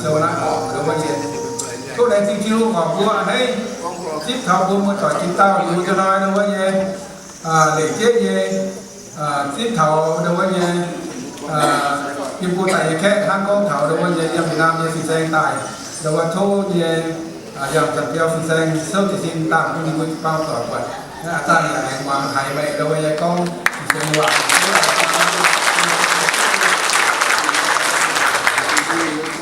Tov laengz zingh Tin-Hungh oc, mbuo a'hneiv zipv taux mbuo muoz-doic jiex dauh liuz nzunc hnoi ndongc wuov nyei, leiz jienv nyei, zipv taux ndongc wuov nyei, yiem go daaih nyei kaeqv hnangv gorngv taux ndongc wuov nyei yiem Việt Nam nyei fin-saeng daaih, ndongc wuov tov nyei, yangh Janx-Biau fin-saeng souv jiez sin dangh bun ninh mbuo jiu-baang doic buatc. Aa, dangh yaac aengx muangx haiz meih ndongc wuov nyei gorngv fin-saeng waac.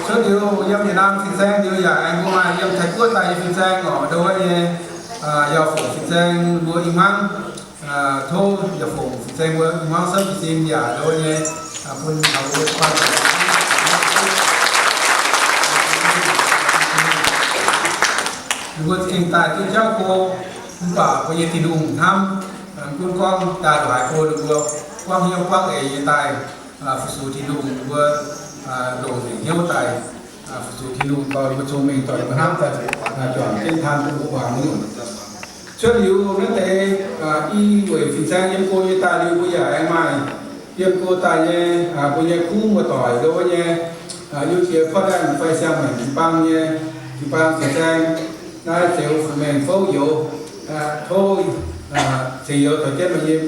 Cuotv liuz yiem Việt Nam fin-saeng liuz yaac aengx mbuo maaih yiem Taiv-Guoqv daaih nyei fin-saeng oc, ndongc wuov nyei, yaac fungc fin-saeng mbuo i hmuangv, tov yaac fungc fin-saeng mbuo i hmuangv souv jiez sin yaac ndongc wuov nyei, bun taux mbuo guanh ninh mbuo za'gengh daaih duqv jauv go, mv baac mbuo nyei Tin-Hungh hnamv, mv gunv gorngv daaih laaix go ninh mbuo buangv hnyouv buangv eix nyei daaih fu-sux Tin-Hungh, ninh mbuo longc nzengc hnyouv daaih fu-sux Tin-Hungh, dorh ninh mbuo cong-mengh, dorh ninh mbuo hnamv daaih juangc jienv taan bun mbuo muangx nyungc. Cuotv liuz naaiv deix i weic fin-saeng yiem go nyei daaih liuz, mbuo yaac aengx maaih yiem go daaih nyei mbuo nyei kuv muoz-doic ndongc wuov nyei, Iu-Jiex, Portland fai Siang Maengc jiu-baang nyei, jiu-baang fin-saeng, naaiv Zeux Fu Mengh Fouv Youz, tov Zeux Youz caux jienv meih nyei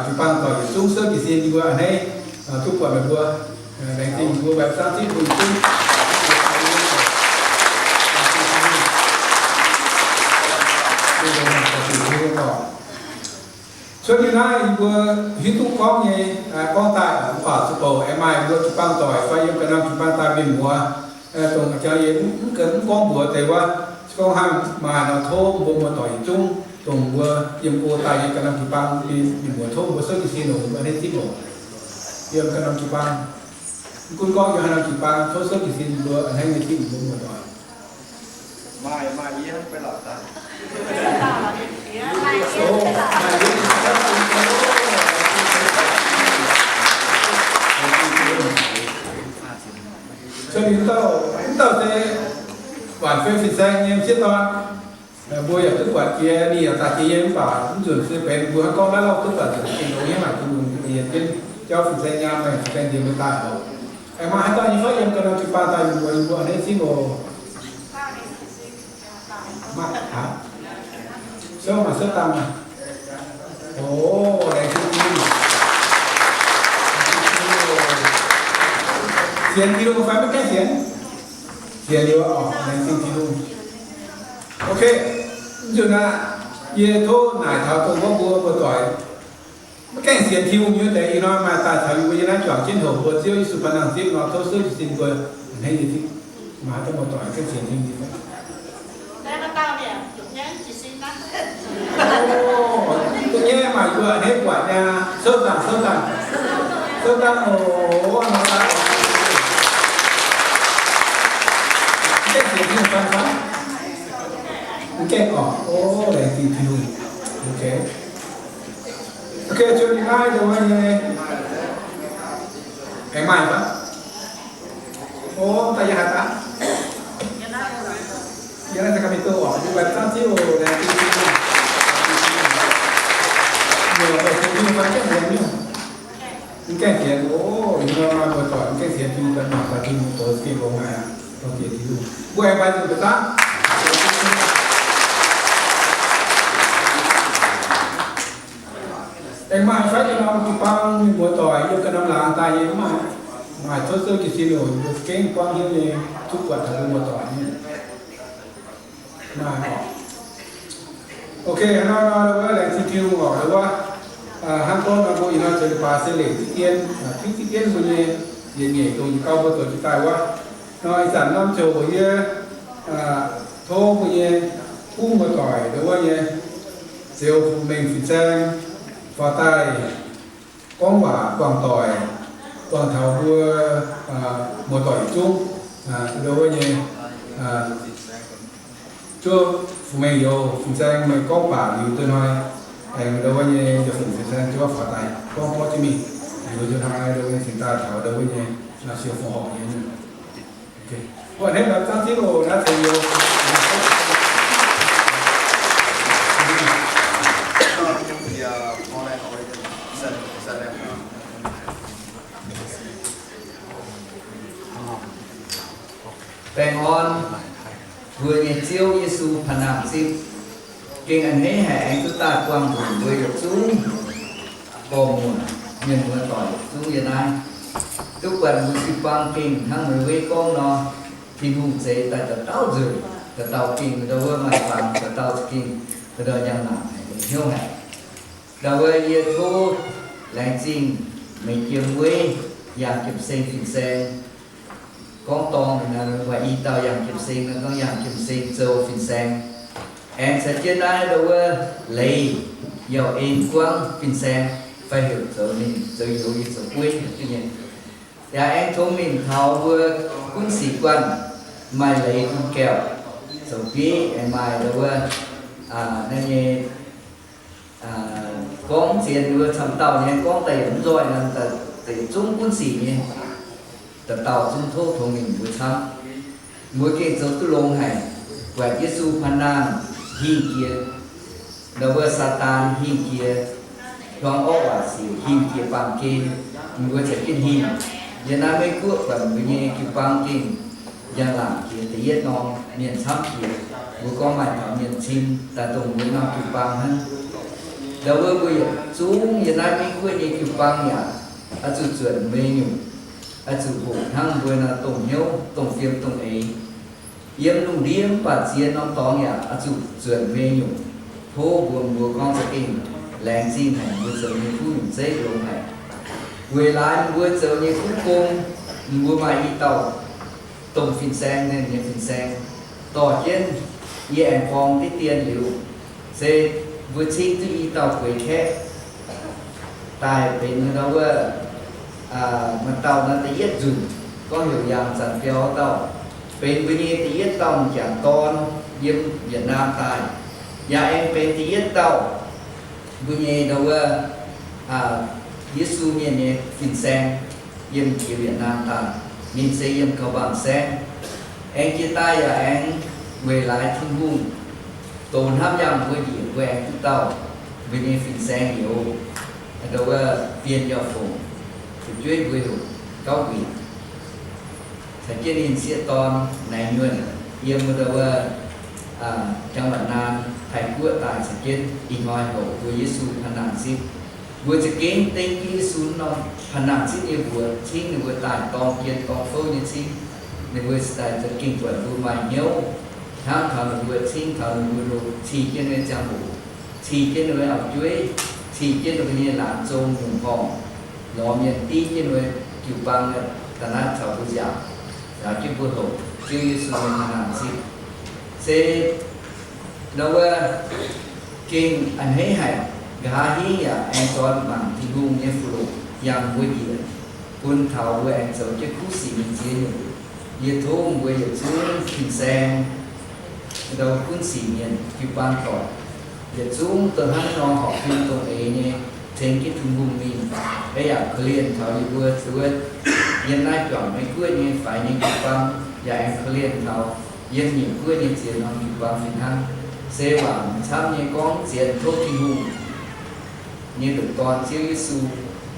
jiu-baang doic yietc zungv souv jiez sin, yie mbuo a'hneiv duqv buatc meih mbuo. Laengz zingh mbuo mbaih zangv zipv mbuo yietc zungv. Cuotv liuz naaiv yie mbuo hiuv duqv gorngv nyei, gorngv daaih mv baac zuqc bouc aengx maaih mbuo jiu-baang doic fai yiem ga'naaiv jiu-baang daaih mienh muoz, dongh jangx yie mv, mv gorngv mbuox deix wuov, se gorngv hnangv maaih nor tov mbuo muoz-doic yietc zungv, dongh mbuo yiem go daaih nyei ga'naaiv jiu-baang mienh muoz, tov mbuo souv jiez sin oc, mbuo a'hneiv zipv oc. Yiem ga'naaiv jiu-baang, mv gunv gorngv yiem haaix norm jiu-baang, tov souv jiez sin, mbuo a'hneiv nyei zipv mbuo muoz-doic. Cuotv liuz dauh, dauh se Waanc Fei fin-saeng nyei m'sieqv dorn. Mbuo yaac duqv buatc jiex, ninh yaac daaih jiex nyei, mv baac mv nzunc se benx mbuo hnangv gorngv naaiv lauh duqv buatc nzunc Tin-Hungh nyei maaih Tin-Hungh yienc jienv jauv fin-saeng nyaam maengx fin-saeng ndie mbuo daaih oc. Aengx maaih haaix dauh nyei fai yiem ga'naaiv jiu-baang daaih mienh muoz, yie mbuo a'hneiv zipv oc. Maaih, aa, souv maaih souv dangh aqv. O, laengz zingh Tin-Hungh. Sienx Tin-Hungh fai maiv gaengh sienx? Sienx liuz oc, laengz zingh Tin-Hungh. Ok, mv nzunc aqv, yie tov naaic taux dongh wuov mbuo muoz-doic maiv gaengh sienx Tin-Hungh nyei wuov deix, ih hnoi maaih daaih taux yie mbuo nyei naaiv juangc jienv hoc mbuo Ziouv Yesu baac nangh zipv nor, tov souv jiez sin mbuo a'hneiv nyei zipv. Maaih haaix dauh muoz-doic gaengh sienx Tin-Hungh nyei fai? O, duqv nyei, maaih mbuo a'hneiv buatc nyei. Souv dangh, souv dangh. Souv dangh oc. Mv gaengh sienx Tin-Hungh fai? Mv gaengh oc. O, laengz zingh Tin-Hungh. Ok. Ok, cuotv liuz naaiv ndongc wuov nyei, aengx maaih fai? O, daaih yiem haaix daaih? Yiem naaiv Sacramento oc. Mbuo mbaih zangv zipv oc, laengz zingh Tin-Hungh. Mbuo mbaih zangv zipv fai gaengh sienx nyungc? Mv gaengh sienx. O, ih hnoi maaih muoz-doic mv gaengh sienx Tin-Hungh daaih, mangc daaih Tin-Hungh doz za'gengh longx haic aqv. Dongh jiex Tin-Hungh. Mbuo aengx mbaih nzunc mbaih zangv. Aengx maaih fai ga'norm jiu-baang mienh muoz-doic yiem ga'norm laangz daaih nyei mv maaih? Maaih, tov souv jiez sin oc. Mbuo za'gengh buangv hnyouv nyei duqv buatc taux mbuo muoz-doic nyei. Maaih oc. Ok, hnangv nor nor wuov laengz zingh Tin-Hungh oc, wuov, hnangv gorngv nor mbuo ih hnoi zoux leiz-baaix se leiz zipv dien, aa, zipv dien mbuo nyei yietc nyeic dongh yietc gau mbuo zoux jiex daaih wuov. Nor ih zanc norm ziouc yie tov mbuo nyei kuv muoz-doic ndongc wuov nyei Zeux Fu Mengh Fin-Saeng faaux daaih gorngv waac buangh doic, buangh taux mbuo muoz-doic yietc zungv, ndongc wuov nyei, zuov Fu Mengh Youz Fin-Saeng meih gorngv baac liuz deix hnoi, aengx ndongc wuov nyei Yietc Fungc Fin-Saeng zuov faaux daaih gorngv porv jienv mingh, liuz deix hnoi ndongc wuov nyei cingx daaih taux ndongc wuov nyei siou fongc horc nyei. Ok. Mbuo a'hneiv mbaih zangv zipv oc, naaiv ceix youz. Baengh orn mbuo nyei Ziouv Yesu paan-nangh zipv. Gengh a'hneiv haic aengx duqv daaih buangh nzunc mbuo yietc zungv gorx-muoc, mienh muoz doic yietc zungv yiem naaiv, duqv buatc mbuo jiu-baang gengh hnangv meih weiv gorngv nor, Tin-Hungh zeix daaih dauh dauh nzunc, dauh dauh gengh ndau wuov maaih fangx, dauh dauh za'gengh ndau njang-laangc haic, hnyouv haic. Ndau wuov yie tov laengz zingh meih jiem weiv yangh jiemh seng fin-saeng. Gorngv dorng naaiv, waac i dauh yangh jiemh seng nor, gorngv yangh jiemh seng zoux fin-saeng. Aengx caux jienv naaiv ndau wuov leiz yauh en guangv fin-saeng, fai heuc zoux ninh zoux youz nyei zoux bueiv nyei. Yaac aengx tongx mingh taux mbuo gunv sic guanh maaih leiz bun gaeqv, zoux bieiv aengx maaih ndau wuov naaiv nyei gorngv zien wuov camv dauh nyei gorngv daaih yaac mv nzoih nor, daaih zungv gunv sic nyei, dauh dauh zungv tov tongx mingh mbuo camv. Mbuo gengh zoux duqv longx haic, buatc Yesu paan-nangh hingh jiex, ndau wuov Saadaan hingh jiex, hiuang orqv waac sic hingh jiex baamh gen, mbuo caux jienv hingh. Yiem naaiv Meiv Guoqv buatc mbuo nyei jiu-baang gengh njang-laangc jiex da'yietv norm mienh camv jiex. Mbuo gorngv maaih taux mienh cin daaih dongh mbuo norm jiu-baang hnangv. Ndau wuov mbuo yietc zungv yiem naaiv Meiv Guoqv nyei jiu-baang yaac oix zuqc zuonc mbuo nyei nyungc, oix zuqc hoqc hnangv mbuo nor dongh hnyouv, dongh fiem, dongh eix. Yiem lungh ndiev mv baac ziex norm dorngx yaac oix zuqc zuonc mbuo nyei nyungc. Tov mbuo, mbuo gorngv za'gengh laengz zingh haic mbuo zoux nyei kuv nyungc zeiv longx haic. Weic laaix mbuo zoux nyei kuv gong, mbuo maaih i dauh domh fin-saeng, ninh nyei fin-saeng dorh jienv yie aengx borng diqv dien liuz, se mbuo cingv duqv i dauh gueix kaeqv daaih benx ndau wuov, maaih dauh nor da'yietv nzunc, gorngv heuc Yaangh Zanc Biaux dauh, benx mbuo nyei da'yietv dauh m'jangc dorn yiem Yietc Naamh daaih, yaac aengx benx da'yietv dauh mbuo nyei ndau wuov Yesu mienh nyei fin-saeng yiem jiex Yietc Naamh daaih. Ninh se yiem Gaux Mbaangc Saengv. Aengx jiex daaih yaac aengx weic laaix Tin-Hungh dox hnamv yangh mbuo njiec, mbuo aengx duqv dauh mbuo nyei fin-saeng youz, ndau wuov Bienh Yauh Fongc, fu'jueiv mbuo heuc Gauv Nquinc, caux jienv ninh sieqv dorn Naix Nyuonh, yiem ndau wuov จังหวัดน่าน, Taiv Guoqv daaih caux jienv ih hnoi hoqc mbuo Yesu paan-nangh zipv. Mbuo za'gengh dengv jienv Yesu norm paan-nangh zipv nyei mbuox cingv ninh mbuo daaih dorng jien dorng fouv nyei cingv. Ninh mbuo daaih za'gengh buatc mbuo maaih hnyouv hnamv taux ninh mbuo, cingv taux ninh mbuo, cih jienv ninh nyei ziangh hoc, cih jienv ninh mbuo auv-jueiv, cih jienv ninh mbuo nyei laangz zong nyungc horngc, lorz mienh div jienv ninh mbuo jiu-baang daaih naaiv caux mbuo nziaauc, nziaauc jienv mbuo hoqc Ziouv Yesu nyei paan-nangh zipv. Se ndau wuov gengh a'hneiv haic, nqa'haav hingv yaac aengx zornc mangc Tin-Hungh nyei fuqv-loqc yangh mbuo njiec, bun taux mbuo aengx zoux jienv kuv sic nyei ziex nyungc. Yie tov mbuo yietc zungv fin-saeng, ndau gunv sic mienh, jiu-baang doic, yietc zungv dongh hnangv nor horpc fim dongh eix nyei ceng jienv Tin-Hungh mingh, yaac korv-lienh taux yie mbuo zuov yiem naaiv juangc Meiv Guoqv nyei faix nyei jiu-baang, yaac aengx korv-lienh taux yiem nyiec guoqv nyei ziex norm jiu-baang fih hnangv. Se waac camv nyei gorngv zien tov Tin-Hungh nyei ndoqc Dorn, Ziouv Yesu,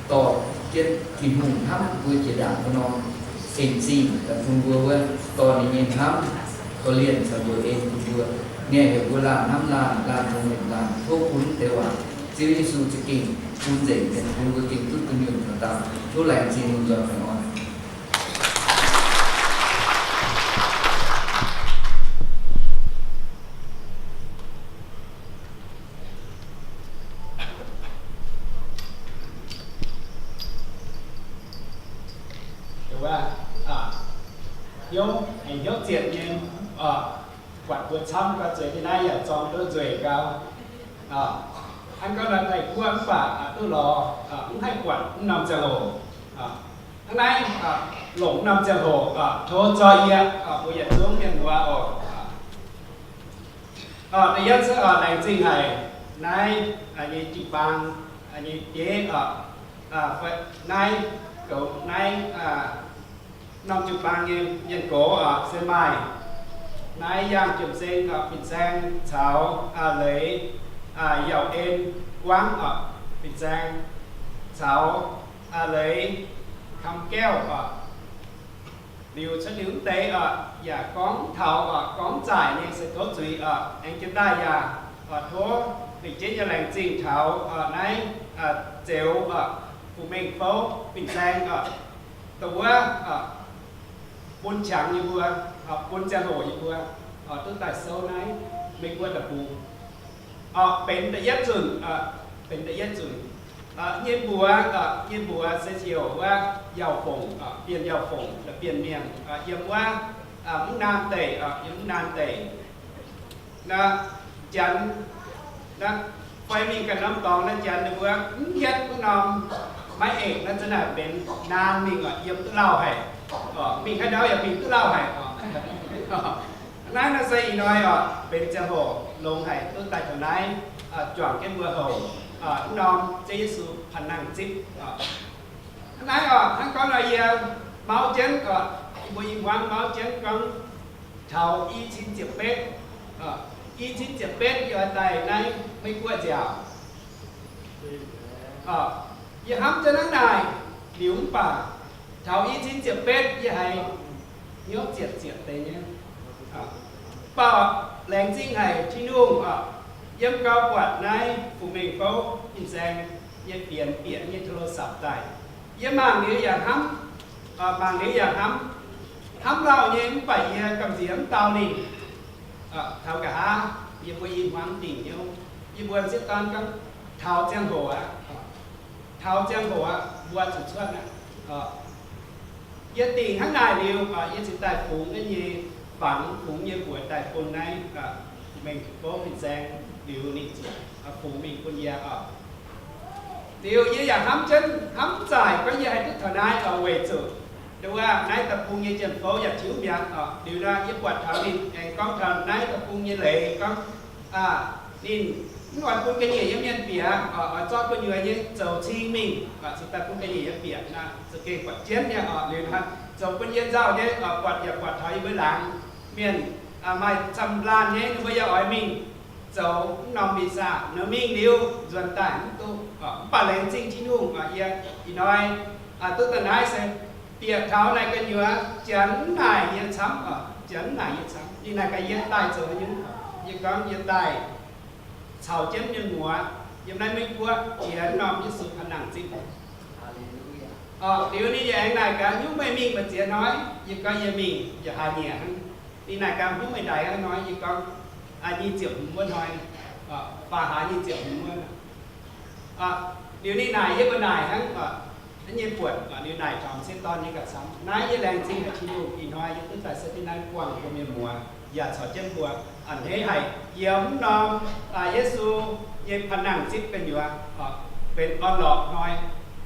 dorh jienv Tin-Hungh hnamv mbuo jiex ndaangc wuov norm en-zingh daaih bun mbuo wuov, dorh ninh nyei hnamv korv-lienh caux mbuox en bun mbuo. Ninh heuc mbuo laanh hnamv laanh, laanh tongx longc laanh. Tov bun deix waac Ziouv Yesu za'gengh bun nzengc, bun mbuo gengh duqv dunh yunh taux daauh. Tov laengz zingh lomh nzoih baengh orn. Hnyouv, hnyouv zietc nyei, buatc mbuo camv gau, zueiz nyei naaiv yaac zorng duqv nzueic gau. Hnangv gorngv naaiv daaih guoqv mv baac duqv lorz, mv haih buatc mv norm ziangh hoc. Hnangv naaiv, longc mv norm ziangh hoc tov zorqv yie, mbuo yietc zungv mienh muoz oc. Da'yietv laengz zingh haic naaiv nyei jiu-baang nyei bieiv, naaiv goux naaiv norm jiu-baang nyei mienh gox se maaih naaiv Yaangh Jiem Seng fin-saeng caux leiz Yauh En Guangv fin-saeng caux leiz Kam Gaev oc. Liuz cuotv liuz mv deix oc, yaac gorngv taux oc, gorngv zaaic nyei se tov zuiz oc. Aengx jiex daaih yaac oc, tov lengc jeiv nyei laengz zingh taux oc, naaiv Zeuz oc, Fu Mengh Fouv fin-saeng oc, dongh wuov bun qangx yie mbuo, bun ziangh hoc yie mbuo oc, duqv daaih souv naaiv Meiv Guoqv deic-bung oc, benx da'yietv zunc, benx da'yietv zunc nyei mbuox, nyei mbuox se heuc wuov Yauh Fongc, Bienh Yauh Fongc, Bienh Mienh, yiem wuov Mungv Naamh Deic, yiem Mungv Naamh Deic. Naaiv Janx, naaiv fai mingh ganh norm dorngx naaiv Janx ninh mbuo mv hietv wuov norm maiv eix naaiv, za'naaic benx naan mingh oc, yiem duqv lauh haic. Mingh haaix ndau yaac mingh duqv lauh haic oc. Naaiv nor se ih hnoi oc, benx ziangh hoc longx haic duqv daaih taux naaiv, juangc jienv mbuo houc wuov norm Ziouv Yesu Panh Nangh Zipv. Naaiv oc, hnangv gorngv nor yie mauv jienv oc, yie mbuo i hmuangv mauv jienv gorngv taux i cin ziepc betv, i cin ziepc betv yie oix daaih naaiv Meiv Guoqv nziaauc. Yie hnamv jienv hnangv naaic liuz mv baac taux i cin ziepc betv yie haiz hnyouv ziepc ziepc deix nyei. Mv baac laengz zingh haic Tin-Hungh oc, yiem gau buatc naaiv Fu Mengh Fouv fin-saeng nyei fienx bieqc nyei โทรศัพท์ daaih. Yie mangc liuz yaac hnamv, mangc liuz yaac hnamv, hnamv lauh nyei mv baac yie gamh nziex mv dau ninh. Taux nqa'haav yie mbuo i hmuangv dingc hnyouv, yie mbuo sieqv dorn gorngv, taux ziangh hoc aqv, taux ziangh hoc aqv, mbuo zuqc cuotv aqv. Yie dingc hnangv naaic liuz, yie ziouc daaih fungx naaiv nyei, fangx fungx nyei mbuox daaih bun naaiv Mengh Fouv fin-saeng, liuz ninh zuqc fungx mingh bun yie oc. Liuz yie yaac hnamv jienv hnamv zaaic gorngv yie haih duqv taux naaiv oc, weic zuqc nduov naaiv deic-bung nyei jien-fouv yaac tiuv mi'aqv oc. Liuz nor yie buatc taux ninh aengx gorngv taux naaiv deic-bung nyei leiz gorngv, ninh mv oix bun ga'nyiec nyei mienh bieqc, oix zorqv gu'nyuoz nyei zoux cing mingh, zuqc daaih bun ga'nyiec nyei bieqc nor, za'gengh buatc jienv nyei oc. Liuz nor zoux bun yie nzauh nyei, buatc yaac buatc taux yie mbuo laangz mienh maaih camv-laanh nyei, ninh mbuo yaac oix mingh zoux mv norm visa nor, mingh liuz nzuonx daaih mv duqv. Mv baac laengz zingh Tin-Hungh, yie ih hnoi duqv daaih naaiv se bieqc taux naaic gu'nyuoz janx mv naaic yie camv, janx mv naaic yie camv. Ninh naaic gaax yie daaih zoux haaix nyungc? Yie gorngv yie daaih caux jienv mienh muoz yiem naaiv Meiv Guoqv jiex norm Yesu Panh Nangh Zipv. Liuz ninh yaac aengx naaic gaax, hnyouv meih mingh mbu'ziex hnoi? Yie gorngv yie mingh yietc hlaax nyieqc hnangv. Ninh naaic gaax, hnyouv meih ndaix haaix hnoi? Yie gorngv nyic ziepc hmz wuov hnoi, faam hlaax nyic ziepc hmz wuov. Liuz ninh naaic yie mbuo naaic hnangv, hnangv nyei buonc, liuz naaic taux m'sieqv dorn nyei gauh camv. Naaiv yie laengz zingh haic Tin-Hungh, ih hnoi yie duqv daaih se dinh naaiv buangh mbuo mienh muoz yaac caux jienv mbuo a'hneiv haic yiem mv norm Yesu nyei Panh Nangh Zipv gu'nyuoz, benx orn-lorqc hnoi,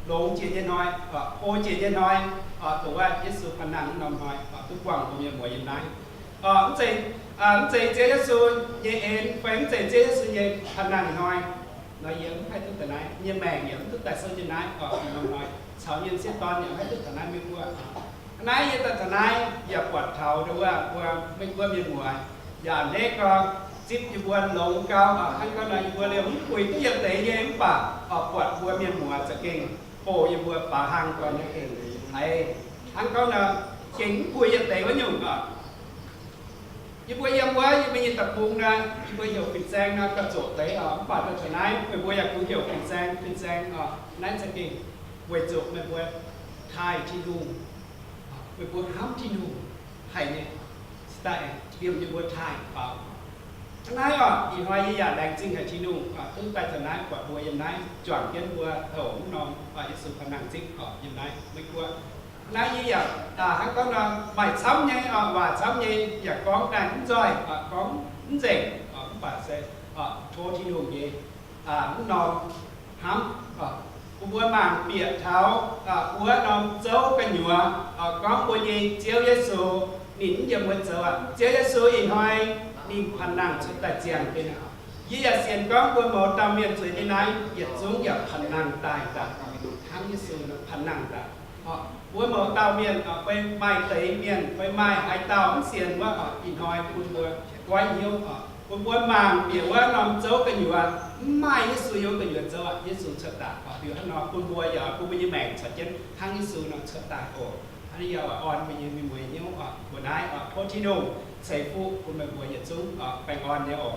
longx jiex nyei hnoi, hlo jiex nyei hnoi, dongh wuov Yesu Panh Nangh mv norm hnoi, duqv buangh mbuo mienh muoz yiem naaiv. Mv zeiz, mv zeiz Ziouv Yesu nyei en fai mv zeiz Ziouv Yesu nyei Panh Nangh hnoi nor, yie mv haih duqv daaih naaiv. Yie nyei maengc yaac mv duqv daaih souv jienv naaiv, norm hnoi caux yie m'sieqv dorn yaac mv haih duqv taux naaiv Meiv Guoqv. Naaiv yie daaih taux naaiv yaac buatc taux dongh wuov mbuo Meiv Guoqv mienh muoz yaac a'hneiv gau, zipv yie mbuo longx gau. Hnangv gorngv nor yie mbuo liemh mv puix duqv yietc deix nyei, mv baac buatc mbuo mienh muoz za'gengh hoqc yie mbuo faaux hlang gau nyei gengh haiz. Hnangv gorngv nor, gengh mv puix yietc deix wuov nyungc oc. Yie mbuo yiem wuov yie mbuo nyei deic-bung nor, yie mbuo heuc Fin-Saeng nor gauh zoqc deix oc. Mv baac daaih taux naaiv meih mbuo yaac kungx heuc Fin-Saeng, Fin-Saeng oc. Naaiv za'gengh weic zuqc meih mbuo taaih Tin-Hungh, meih mbuo hnamv Tin-Hungh haic nyei, cingx daaih liemh yie mbuo taaih faaux. Hnangv naaiv oc, ih hnoi yie yaac laengz zingh haic Tin-Hungh duqv daaih taux naaiv buatc mbuo yiem naaiv juangc jienv mbuo houc mv norm Yesu Panh Nangh Zipv oc, yiem naaiv Meiv Guoqv. Naaiv yie yaac hnangv gorngv nor maaih camv nyei oc, waac camv nyei yaac gorngv daaih mv nzoih, gorngv mv nzengc, mv baac se tov Tin-Hungh nyei mv norm hnamv, bun mbuo mangc bieqc taux wuov norm zouv gu'nyuoz, gorngv mbuo nyei Ziouv Yesu ninh mv yiem wuov zouv aqv. Ziouv Yesu ih hnoi ninh Panh Nangh cuotv daaih ziangh jienv aqv. Yie yaac sienx gorngv mbuo mouz dauh mienh zueiz nyei naaiv yietc zungv yaac Panh Nangh daaih daaih, hnangv Yesu nor Panh Nangh daaih. Mbuo mouz dauh mienh fai maaih deix mienh fai maaih haaix dauh mv sienx wuov, ih hnoi bun mbuo goiv hnyouv, bun mbuo mangc bieqc wuov norm zouv gu'nyuoz, mv maaih Yesu yiem gu'nyuoz zouv aqv, Yesu cuotv daaih. Liuz hnangv nor bun mbuo yaac bun mbuo nyei maengc caux jienv hnangv Yesu nor cuotv daaih oc. Naaiv yie oix orn mbuo nyei mienh mueiz hnyouv oc, mbuo naaiv oc, tov Tin-Hungh ceix fuqv bun meih mbuo yietc zungv oc, baengh orn nyei oc.